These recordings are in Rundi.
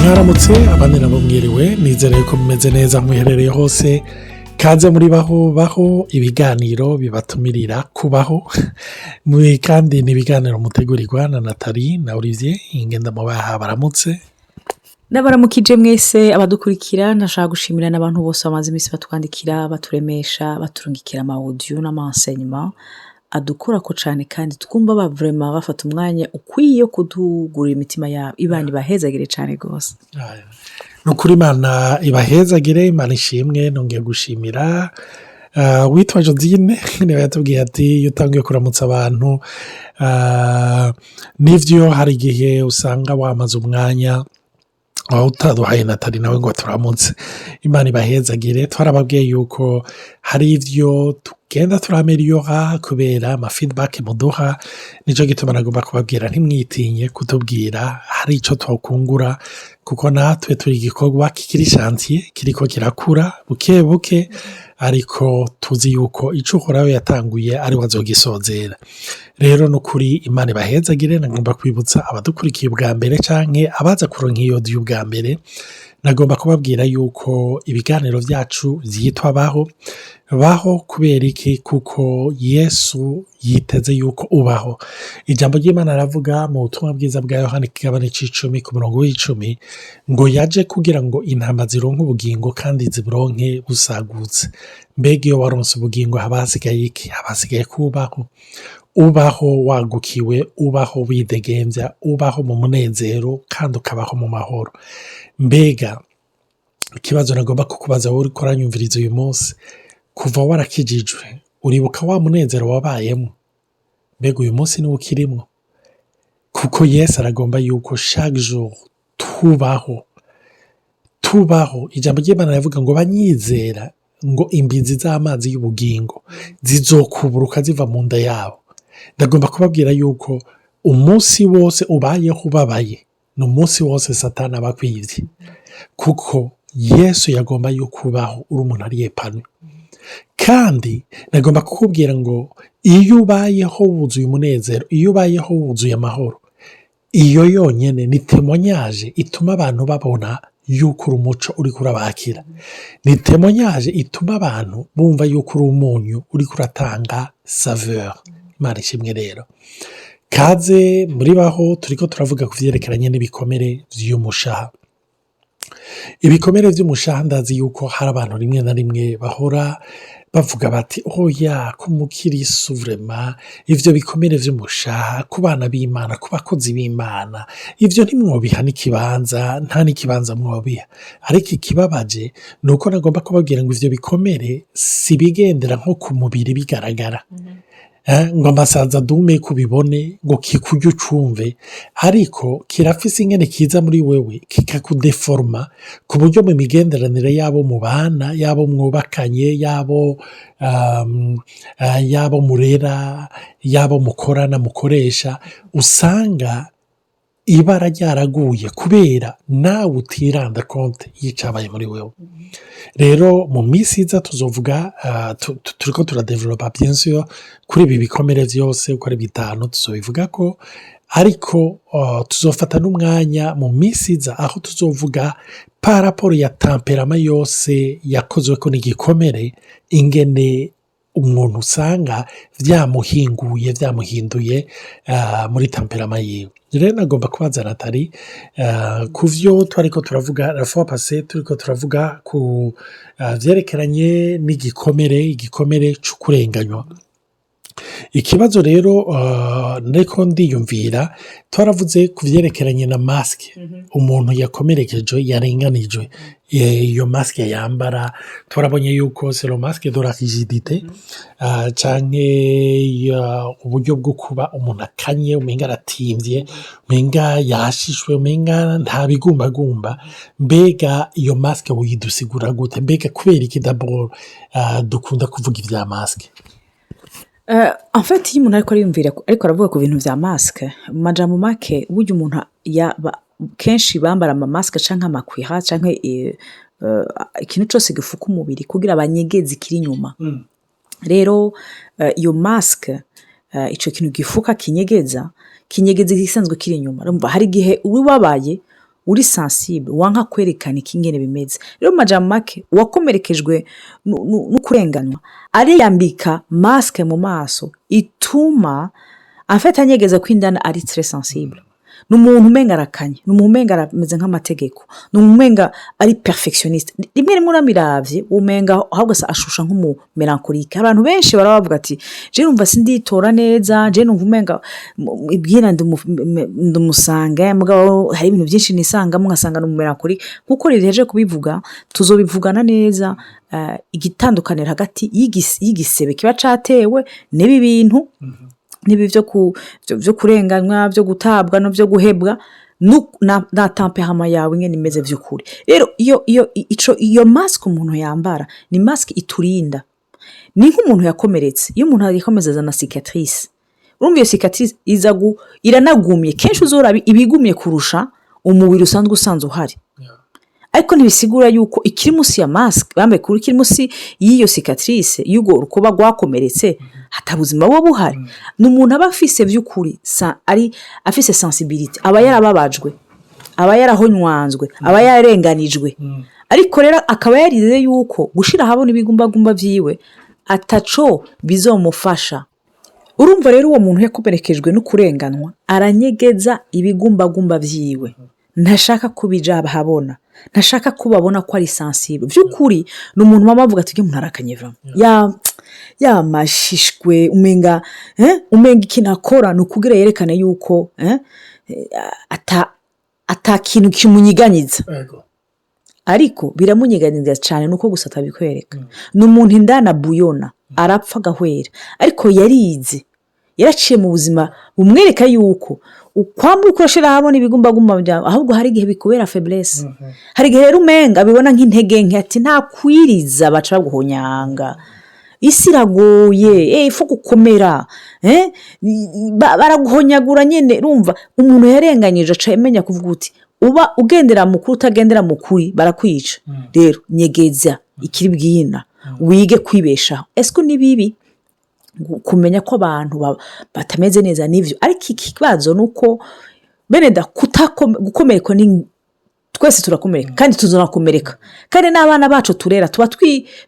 Mwaramutse, abandi nabo mwiriwe. Nizere ko mumeze neza muherereye hose. Kaze muri Baho Baho, ibiganiro bibatumirira kubaho. Kandi ni ibiganiro mutegurirwa na Nathalie na Olivier Ingenda. Mubaha baramutse. N'abaramukije mwese abadukurikira. Ndashaka gushimira n'abantu bose bamaze iminsi batwandikira, baturemesha, baturungikira ama audio n'ama enseignement adukorako cane, kandi twumva ba vraiment bafata umwanya ukwiye kudugurira imitima yabo. Imana ibahezagire cane gose. Ni ukuri, Imana ibahezagire, Imana ishimwe. Nongeye gushimira witwa Jodine, niwe yatubwiye ati: "Iyo utangiye kuramutsa abantu, nivyo, hari igihe usanga wamaze umwanya aho utaduhaye Nathalie nawe ngo turamutse." Imana ibahezagire. Twarababwiye yuko hari ivyo tugenda turaméliora kubera ama feedback muduha. Nico gituma nagomba kubabwira: ntimwitinye kutubwira hari ico twokungura, kuko natwe turi igikorwa kikiri chantier, kiriko kirakura buke buke, ariko tuzi yuko ico Uhoraho yatanguye ari we azogisozera. Rero ni ukuri, Imana ibahezagire. Nagomba kwibutsa abadukurikiye ubwa mbere canke abaza kuronka iyo audio ubwa mbere, nagomba kubabwira yuko ibiganiro vyacu vyitwa Baho Baho. Kubera iki? Kuko Yesu yiteze yuko ubaho. Ijambo ry'Imana aravuga mu Butumwa Bwiza bwa Yohani, ikigabane c'icumi ku murongo w'icumi, ngo yaje kugira ngo intama zironke ubugingo kandi ziburonke busagutse. Mbega iyo waronse ubugingo, haba hasigaye iki? Haba hasigaye kubaho, ubaho wagukiwe, ubaho widegembya, ubaho mu munezero kandi ukabaho mu mahoro. Mbega ikibazo nagomba kukubaza wowe uriko uranyumviriza uyu munsi: kuva warakijijwe, uribuka wa munezero wabayemo? Mbega uyu munsi niwo ukirimwo? Kuko Yesu aragomba yuko chaque jour tubaho, tubaho. Ijambo ry'Imana riravuga ngo banyizera, ngo imbizi z'amazi y'ubugingo zizokuburuka ziva mu nda yabo. Ndagomba kubabwira yuko umunsi wose ubayeho ubabaye ni umunsi wose Satani aba akwivye, kuko Yesu yagomba yuko ubaho uri umuntu ari épanoui. Kandi nagomba kukubwira ngo iyo ubayeho wuzuye umunezero, iyo ubayeho wuzuye amahoro, iyo yonyene ni témoignage ituma abantu babona yuko uri umuco uriko urabakira, ni témoignage ituma abantu bumva yuko uri umunyu uriko uratanga saveur. Imana ishimwe. Rero kaze muri Baho. Turiko turavuga ku vyerekeranye n'ibikomere vy'umushaha. Ibikomere vy'umushaha, ndazi yuko hari abantu rimwe na rimwe bahora bavuga bati: "Oya, ku mukirisu vraiment ivyo bikomere vy'umushaha, ku bana b'Imana, ku bakozi b'Imana, ivyo ntimwobiha n'ikibanza, nta n'ikibanza mwobiha." Ariko ikibabaje ni uko nagomba kubabwira ngo ivyo bikomere si ibigendera nko ku mubiri bigaragara ngo amasazi adume kubibone, ngo kikurye ucumve, ariko kirafise ingene kiza muri wewe kikakudéforma, ku buryo mu migenderanire y'abo mubana, y'abo mwubakanye, y'abo murera, y'abo mukorana, mukoresha, usanga ibara ryaraguye kubera nawe utiranda compte y'icabaye muri wewe. Rero mu minsi iza tuzovuga, turiko turadéveloppa bien sûr kuri ibi bikomere vyose uko ari bitanu, tuzobivugako, ariko tuzofata n'umwanya mu minsi iza aho tuzovuga par rapport ya tempérament yose yakozweko n'igikomere, ingene umuntu usanga vyamuhinguye, vyamuhinduye muri tempérament yiwe. Rero nagomba kubaza Nathalie ku vyo twariko turavuga la fois passée, turiko turavuga ku vyerekeranye n'igikomere, igikomere c'ukurenganywa. Ikibazo rero nariko ndiyumvira, twaravuze ku vyerekeranye na masque umuntu yakomerekejwe, yarenganijwe, iyo masque yambara. Twarabonye yuko c'est le masque de la rigidité, canke uburyo bwo kuba umuntu akanye, umenga aratimvye, umenga yashishwe, umenga nta bigumbagumba. Mbega iyo masque woyidusigura gute? Mbega kubera iki d'abord dukunda kuvuga ivya masque? En fait, iyo umuntu ariko ariyumvira, ariko aravuga ku bintu vya masque, mu majambo make, burya umuntu kenshi bambara ama masques canke ama cuirasses canke ikintu cose gifuka umubiri kugira banyegeze ikiri inyuma. Rero iyo masque, ico kintu gifuka, kinyegeza igisanzwe kiri inyuma. Urumva hari igihe uba ubabaye, uri sensible, wanka kwerekana ikingene bimeze. Rero mu majambo make, uwakomerekejwe n'ukurenganywa ariyambika masque mu maso ituma en fait anyegeza ko indani ari très sensible. Ni umuntu umenga arakanye, ni umuntu umenga arameze nk'amategeko, ni umuntu umenga ari perfectionniste. Rimwe rimwe urabiravye umenga ahubwo ashusha nk'umu mélancolique. Abantu benshi bara bavuga ati: "Je numva sinditora neza, je numva umenga ibwina ndi umu sanguin, mugabo hari ibintu byinshi nisangamo ngasanga ni umu mélancolique." Nkuko riheje kubivuga, tuzobivugana neza igitandukaniro hagati y'igisebe kiba catewe n'ibi bintu, n'ibi vyo kurenganywa, vyo gutabwa no vyo guhebwa, na tempérament yawe ingene imeze vy'ukuri. Rero iyo masque umuntu yambara ni masque iturinda. Ni nk'umuntu yakomeretse. Iyo umuntu yakomeretse azana cicatrice. Urumva iyo cicatrice iza iranagumye. Kenshi uzoraba iba igumye kurusha umubiri usanzwe uhari, ariko ntibisigura yuko ikiri munsi ya masque bambaye, kuri ikiri munsi y'iyo cicatrice, y'urwo rukoba rwakomeretse, hatabuzima buba buhari. Ni umuntu aba afise by'ukuri ari afise sensibilité, aba yarababajwe, aba yarahonywanzwe, aba yarenganijwe, ariko rero akaba yarize yuko gushyira ahabona ibigumbagumba byiwe ataco bizomufasha. Urumva rero, uwo muntu yakomerekejwe no kurenganwa aranyegeza ibigumbagumba byiwe, ntashaka kubija ahabona, ntashaka ko babona ko ari sensible. By'ukuri ni umuntu baba bavuga ati: "Umuntu arakanye vraiment, yamashishwe, umenga ikintu akora ni ukugira yerekane yuko ata kintu kimunyiganyiza." Ariko biramunyiganyiza cyane, ni uko gusa atabikwereka. Ni umuntu indani abuyona, arapfa agahwera, ariko yarize, yaraciye mu buzima bumwereka yuko ukwamba uko urashyira ahabona ibigumbagumba byawe, ahubwo hari igihe bikubera faiblesse. Hari igihe rero umenga abibona nk'intege nke, ati: "Ntakwiriza, baca baguhonyanga, isi iragoye, ifu gukomera, baraguhonyagura nyine." Rumva umuntu yarenganyije aca amenya kuvuga uti: "Uba ugendera mu kuri, utagendera mu kuri barakwica." Rero nyegeza ikiri bwina, wige kwibeshaho. Ese ni bibi kumenya ko abantu batameze neza? N'ibyo, ariko ikibazo ni uko beneda gukomereka ni twese turakomereka kandi tuzakomereka, kandi n'abana bacu turera tuba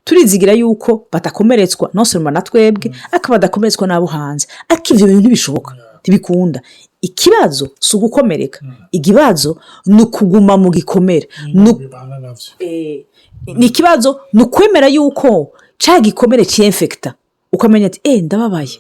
turizigira yuko badakomeretswa non seulement na twebwe, ariko badakomeretswa n'abo hanze. Ariko ibyo bintu ntibishoboka, ntibikunda. Ikibazo si ugukomereka, ikibazo ni ukuguma mu gikomere. Ni ikibazo ni ukwemera yuko cya gikomere cyiyemfekita, ukamenya ati: "Eee, ndababaye,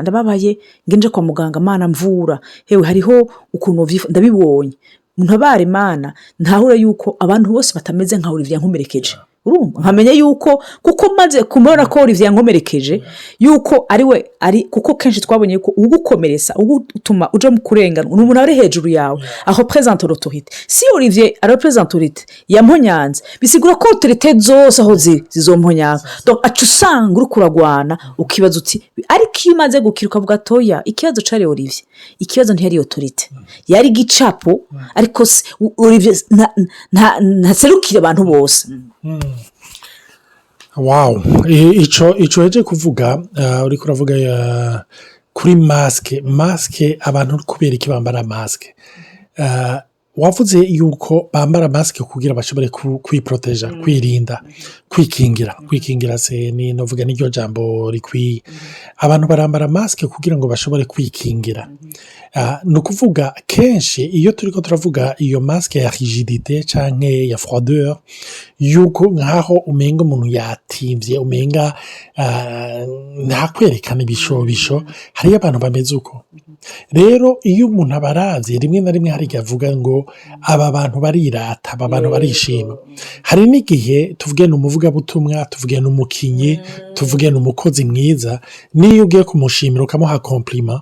ndababaye, nje kwa muganga, Mana mvura, hewe hariho ukuntu ndabibonye, ntabare Imana, ntahure yuko abantu bose batameze nka Olivier yankomerekeje." Urumva, nkamenya yuko kuko maze kubona ko Olivier yankomerekeje, yuko ari we ari, kuko kenshi twabonye ko ugukomeretsa, ugutuma uja mu kurengana, ni umuntu ari hejuru yawe, aho représente l'autorité. Si Olivier areprésente autorité yamponyanze, bisigura ko autorité zose aho ziri zizomponyanga. Donc aca usanga uri kuragwana, ukibaza uti: ariko iyo umaze gukira ukavuga: "Toya, ikibazo cari Olivier, ikibazo ntiyari autorité, yari igicapo, ariko Olivier ntaserukira abantu bose." Wawu, icyo heje kuvuga, uri kuravuga kuri masque. Masque, abantu kubera iki bambara masque? Wavuze yuko bambara masque kugira bashobore kwiporoteja, kwirinda, kwikingira. Kwikingira se ni novuga n'iryo jambo rikwiye. Abantu barambara masque kugira ngo bashobore kwikingira. Ni ukuvuga kenshi iyo turi ko turavuga iyo masque ya rigidité cyangwa ya froideur, yuko nkaho umenga umuntu yatimvye, umenga ntakwerekana ibishobisho. Hariyo abantu bameze uko. Rero iyo umuntu abaravye, rimwe na rimwe hari igihe avuga ngo: "Aba bantu barirata, aba bantu barishima." Hari n'igihe tuvuge ni umuvugabutumwa, tuvuge ni umukinyi, tuvuge ni umukozi mwiza, n'iyo ugiye kumushimira ukamuha compliment.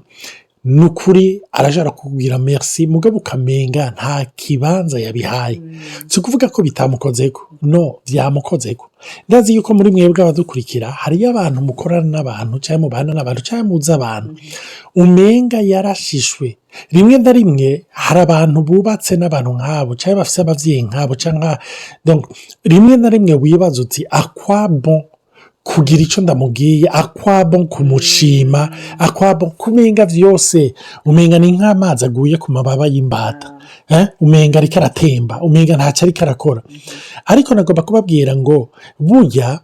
Ni ukuri arashobora kukubwira merci, mugabo ukamenga nta kibanza yabihaye. Si ukuvuga ko bitamukozeko, no byamukozeko. Ndazi yuko muri mwebwe abadukurikira hariyo abantu mukorana n'abantu, cyangwa mubana n'abantu, cyangwa muzi abantu umenga yarashishwe. Rimwe na rimwe hari abantu bubatse n'abantu nk'abo, cyangwa bafite ababyeyi nk'abo, cyangwa donc rimwe na rimwe wibaza uti: "À quoi bon kugira icyo ndamubwiye? À quoi bon kumushima? À quoi bon?" Kumenga byose umenga ni nk'amazi aguye ku mababa y'imbata, eh? Umenga ariko aratemba, umenga ntacyo ariko arakora. Ariko nagomba kubabwira ngo burya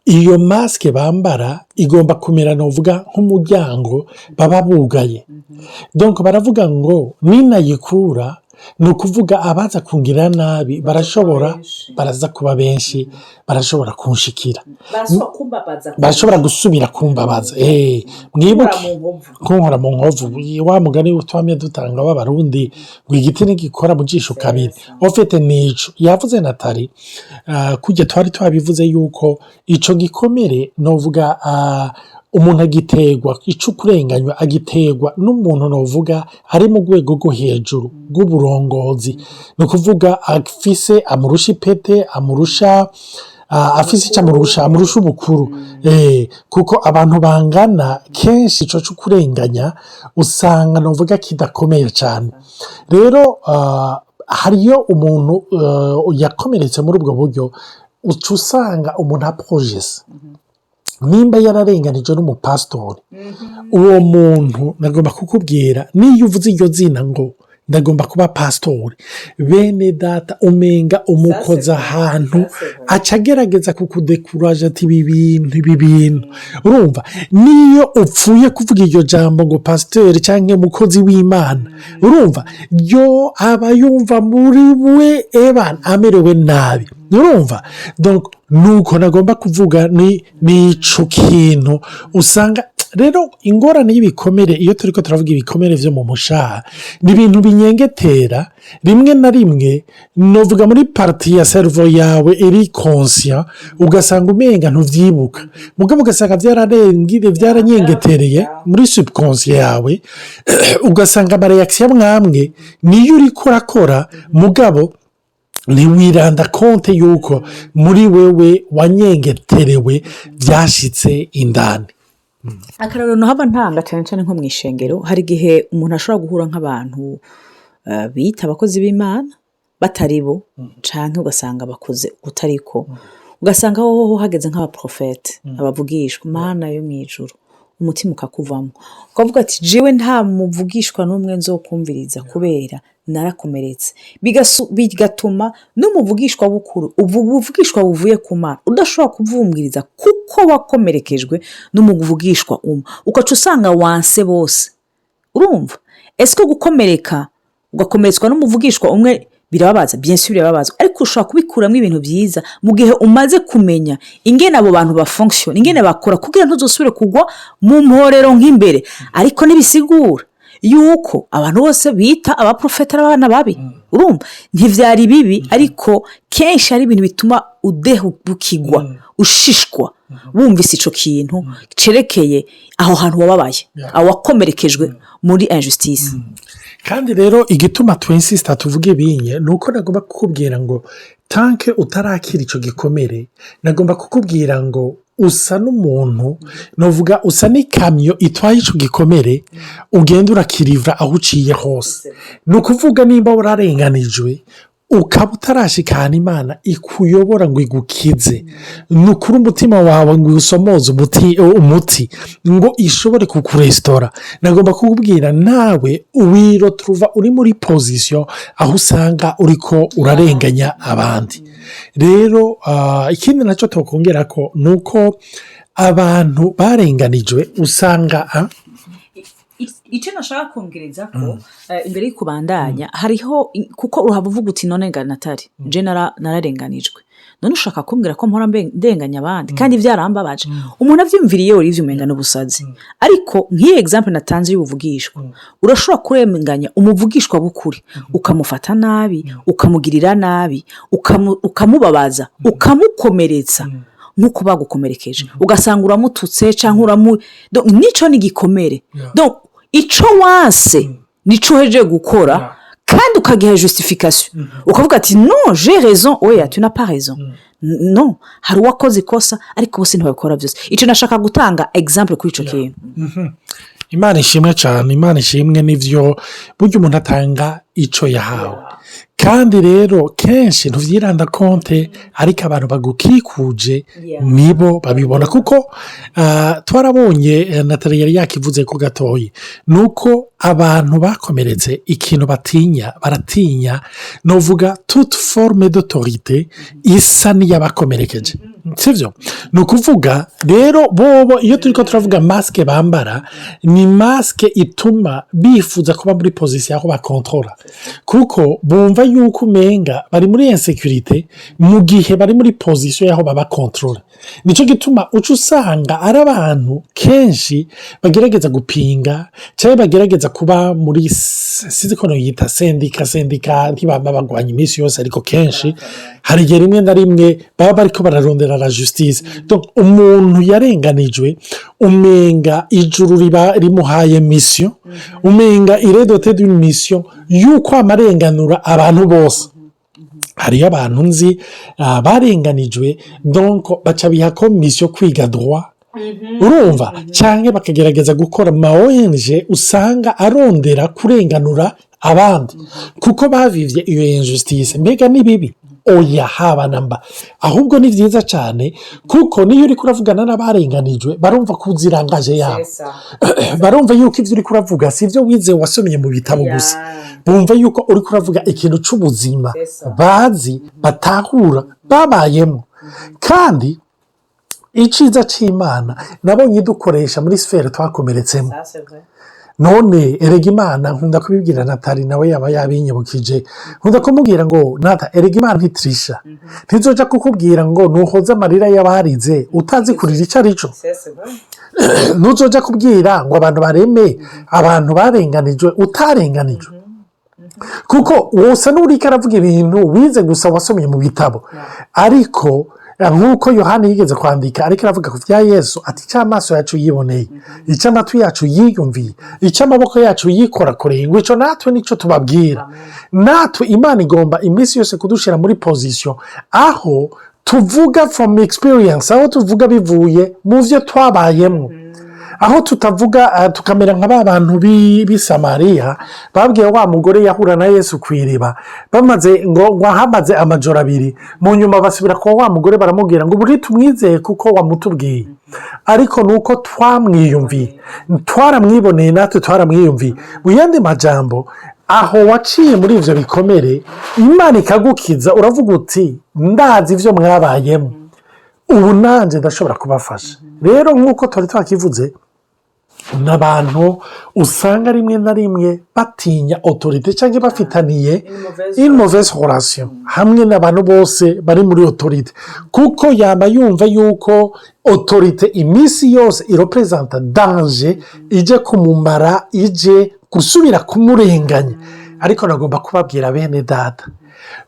iyo masque bambara igomba kumera, novuga, nk'umuryango baba bugaye. Donc baravuga ngo ninayikura, ni ukuvuga abaza kungirira nabi barashobora, baraza kuba benshi, barashobora kunshikira, barashobora kumbabaza. Barashobora gusubira kumbabaza. Mwibuke mu nkovu. Kunkora mu nkovu. Wa mugani twamye dutanga w'Abarundi ngo igiti ntigikora mu jisho kabiri, au fait nico yavuze Natali. Kujya twari twabivuze yuko ico gikomere, novuga, umuntu agiterwa ico kurenganywa, agiterwa n'umuntu, novuga, ari mu rwego rwo hejuru rw'uburongozi, ni ukuvuga afise amurusha ipete, amurusha, afise icyo amurusha, amurusha ubukuru, kuko abantu bangana kenshi ico co kurenganya usanga, novuga, kidakomeye cyane. Rero hariyo umuntu yakomeretse muri ubwo buryo, uca usanga umuntu aprojese nimba yararenganije n'umupasitori. Uwo muntu, nagomba kukubwira, niyo uvuze iryo zina ngo ndagomba kuba pasitori, bene data, umenga umukoza ahantu, aca agerageza kukudekuraje ati: "Ibi bintu, ibi bintu." Urumva, niyo upfuye kuvuga iryo jambo ngo pasitori cyangwa umukozi w'Imana, urumva yo aba yumva muri we eba amerewe nabi. Urumva, nuko nagomba kuvuga ni ico kintu usanga rero ingorane y'ibikomere. Iyo turi ko turavuga ibikomere byo mu mushaha, ni ibintu binyengetera rimwe na rimwe, novuga, muri partie ya cerveau yawe iri conscient, ugasanga umenga ntubyibuka, mugabo ugasanga byaranyengetereye muri subconscient yawe, ugasanga ama réactions amwe niyo uri kurakora, mugabo ntiwiranda compte yuko muri wewe wanyengeterewe, byashyitse indani. Akarorero haba ntanga cyane cyane nko mu ishengero, hari igihe umuntu ashobora guhura nk'abantu bita abakozi b'Imana batari bo, cyangwa ugasanga bakoze utariko, ugasanga hoho hageze nk'abaprofete, abavugishwa. Mana yo mu ijuru, umutima ukakuvamo, ukavuga ati: "Jewe nta muvugishwa n'umwe nzokumviriza kubera narakomeretse." Bigatuma n'umuvugishwa w'ukuri, ubu buvugishwa buvuye ku Mana, udashobora kubwumviriza kuko wakomerekejwe n'umuvugishwa umwe, ugaca usanga wanse bose. Urumva, ese ko gukomereka, ugakomeretswa n'umuvugishwa umwe birababaza? Bien sûr birababaza, ariko ushobora kubikuramo ibintu byiza mu gihe umaze kumenya ingene abo bantu bafonkisiyona, ingene bakora, kugira ntuzosubire kugwa mu mporero nk'imbere. Ariko ntibisigura yuko abantu bose bita abaprofeta ari abana babi. Urumva, ntibyari bibi, ariko kenshi hari ibintu bituma udehubukirwa, ushishwa wumvise icyo kintu cyerekeye aho hantu wababaye, aho wakomerekejwe muri injustice. Kandi rero igituma twinsisita tuvuge ibinye ni uko nagomba kukubwira ngo tant que utarakira icyo gikomere, nagomba kukubwira ngo usa n'umuntu, nuvuga, usa n'ikamyo itwaye icyo gikomere, ugenda urakirivura aho uciye hose. Ni ukuvuga, nimba wararenganijwe, ukaba utarashikana Imana ikuyobora ngo igukize, ni ukuri umutima wawe ngo usomoze umuti ngo ishobore kukuresitora, nagomba kukubwira nawe wiroturuva uri muri position aho usanga uriko urarenganya abandi. Rero ikindi nacyo tukongera ko ni uko abantu barenganijwe usanga Icyo nashaka kongereza ko imbere y'uko ubandanya, hariho kuko urahava uvuga uti: "None nga Natali, je nararenganijwe, none ushaka kumbwira ko mpora ndenganya abandi kandi byarambabaje?" Umuntu abyumviriye ivyo umenga n'ubusazi, ariko nk'iyi exemple natanze y'ubuvugishwa, urashobora kurenganya umuvugishwa w'ukuri, ukamufata nabi, ukamugirira nabi, ukamubabaza, ukamukomeretsa nk'uko bagukomerekeje, ugasanga uramututse cyangwa uramu. Donc, nico ni igikomere. Donc, Ico wanse nico uhejeje gukora, kandi ukagiha justification, ukavuga ati: "Non, j'ai raison." Oya, tu n'as pas raison. Non, hari uwakoze ikosa, ariko bose ntibabikora byose. Icyo nashaka gutanga exemple kuri icyo kintu. Imana ishimwe cyane, Imana ishimwe. N'ibyo, burya umuntu atanga icyo yahawe, kandi rero kenshi ntubyiranda compte, ariko abantu bagukikuje nibo babibona, kuko twarabonye, Nathalie yari yakivuze ko gatoya, ni uko abantu bakomeretse ikintu batinya, baratinya nuvuga toute forme d'autorité isa n'iyabakomerekeje, sibyo? Ni ukuvuga rero bobo, iyo turi ko turavuga masque bambara, ni masque ituma bifuza kuba muri position aho bakontorora, kuko bumva yuko umenga bari muri insécurité mu gihe bari muri position y'aho babakontorora. Nicyo gituma uca usanga ari abantu kenshi bagerageza gupinga cyangwa bagerageza kuba muri, sinzi ko yita syndicat. Syndicat ntibaba bagwanya iminsi yose, ariko kenshi hari igihe rimwe na rimwe baba bariko bararondera la justice. Umuntu yarenganijwe, umenga ijuru riba rimuhaye mission, umenga il est doté d'une mission y'uko amarenganura abantu bose. Hariyo abantu nzi barenganijwe, donc baca biha ko mission kwiga droit, urumva, cyangwa bakagerageza gukora ama ONG, usanga arondera kurenganura abandi kuko bavivye iyo injustice. Mbega ni bibi? Oya, haba na mba. Ahubwo ni byiza cyane, kuko niyo uri kuravugana n'abarenganijwe, barumva ko uzirangaje yabo, barumva yuko ibyo uri kuravuga si ibyo wize wasomye mu bitabo gusa, bumva yuko uri kuravuga ikintu cy'ubuzima bazi, batahura, babayemo. Kandi icyiza cy'Imana, nabonye dukoresha muri sphère twakomeretsemo. None erega Imana, nkunda kubibwira Nathalie, nawe yaba yabinyibukije, nkunda kumubwira ngo: "Nata, erega Imana ntitirisha, ntizoja kukubwira ngo nuhoze amarira y'abarize utazi kurira icyo ari cyo. Ntuzoja kubwira ngo abantu bareme abantu barenganijwe utarenganijwe, kuko wosa n'uriko aravuga ibintu wize gusa, wasomye mu bitabo." Ariko nk'uko Yohani yigeze kwandika, ariko aravuga ku bya Yesu, ati: "Icyo amaso yacu yiboneye, icyo amatwi yacu yiyumviye, icyo amaboko yacu yikorakoreye, ngo icyo natwe nicyo tubabwira." Natwe Imana igomba iminsi yose kudushyira muri position aho tuvuga from experience, aho tuvuga bivuye mu byo twabayemo, aho tutavuga tukamera nka ba bantu b'i Samariya babwiye wa mugore yahura na Yesu ku iriba, bamaze ngo hamaze amajoro 2, mu nyuma basubira kuba wa mugore, baramubwira ngo: "Ubu tumwizeye kuko wamutubwiye, ariko ni uko twamwiyumviye, twaramwiboneye, natwe twaramwiyumviye." Mu yandi majambo, aho waciye muri ibyo bikomere, Imana ikagukiza, uravuga uti: "Ndazi ibyo mwabayemo, ubu nanjye ndashobora kubafasha." Rero nk'uko twari twakivuze, n'abantu usanga rimwe na rimwe batinya autorité cyangwa bafitaniye mauvaise relation hamwe n'abantu bose bari muri autorité, kuko yaba yumva yuko autorité iminsi yose ireprésenta danger, ije kumumara, ije gusubira kumurenganya. Ariko nagomba kubabwira, bene data,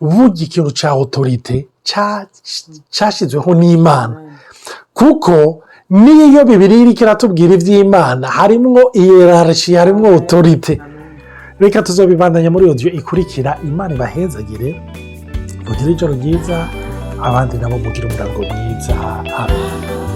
burya ikintu cya autorité cyashyizweho n'Imana, kuko n'iyo Bibiliya iriko iratubwira iby'Imana, harimwo hiérarchie, harimwo autorité. Reka tuzobibandanya muri audio ikurikira. Imana ibahezagire, mugire ijoro ryiza, abandi nabo mugire umurango mwiza. Amen.